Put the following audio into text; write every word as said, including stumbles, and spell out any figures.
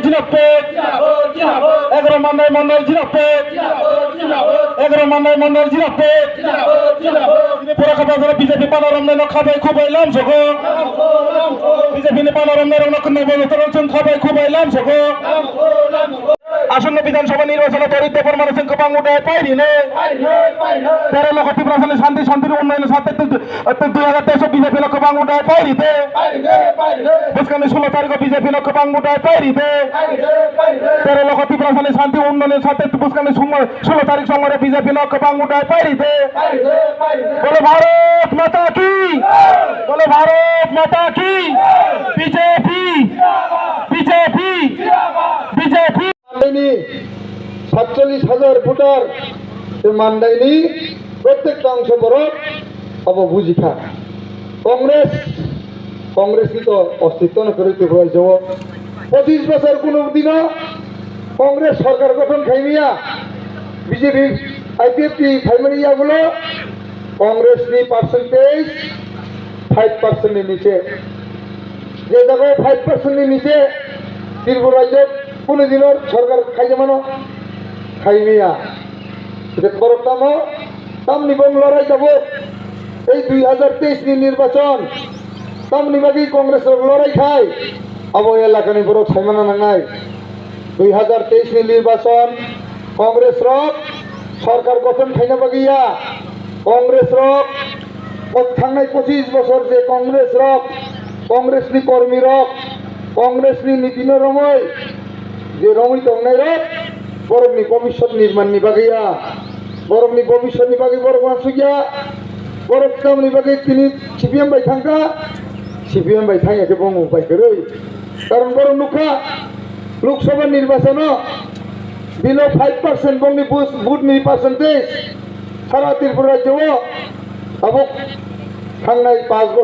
Jinapet. Egaroh Mandai Mandal jinapet. Egaroh Mandai Mandal jinapet. Pura kata jara B J P pana romnai no khabai khubai lam sogo. B J P ni pana romnai rok no khnai bai toro chwng khabai khubai lam sogo. Asonno Bidhan Sabha nirbachon o Tarik Debbarma no chwng kwbang vote bai rinai. Tero lokho Tiprasani shanti, shanti unnayon sate Tei dui hajar teis o B J P no kwbang vote pai ride. Bwskangni sulo tarikh o B J P no kwbang vote pai ride. Tero lokho Tiprasani shanti unnayon sate bwskangni sumar sulo tarikh somare B J P no kwbang vote pai ride. Bolo Bharat Mata ki! Bolo Bharat Mata ki! B J P! B J P! B J P! Mandai ni satchollis hajar voter tei Mandai ni prottek ta ongso borok abo bujikha. Congress, Congress ni to ostitto no kwrwi Tripura rajyo o. Pochis bosor kuno dino Congress sorkar gothon khaimaya, B J P, I P F T phaimani yagulo Congress ni percentage five percent ni niche. Je jaga five percent ni niche Tripura rajyo kunu dino sorkar khaijamano khaimaya. Je borok tamo, tamni bong lorai tabuk. Ei dui hajar teis ni nirbachon, tamni bagwi Congress rok lorai khai, abo elakani borok saimano nangnai. Dui hajar teis ni nirbachon Congress rok sorkar gothon khaina bagwi ya. Congress rok o thangnai pochis bosor je Congress rok, Congress ni kormi rok, Congress ni niti no romwi je romwi tongnai rok, borok ni bobiswt nirman ni bagwi ya. Borok ni bobiswt ni bagwi borok uansuk ya. Borok tamni bagwi tini C P M bai thangkha, C P M bai thangya khe bo mung bai kwrwi. Karon borok nukha, Lok Sabha nirbachon o below five percent bongni vote, vote ni percentage sara Tripura rajyo o tabuk thangnai panch bosor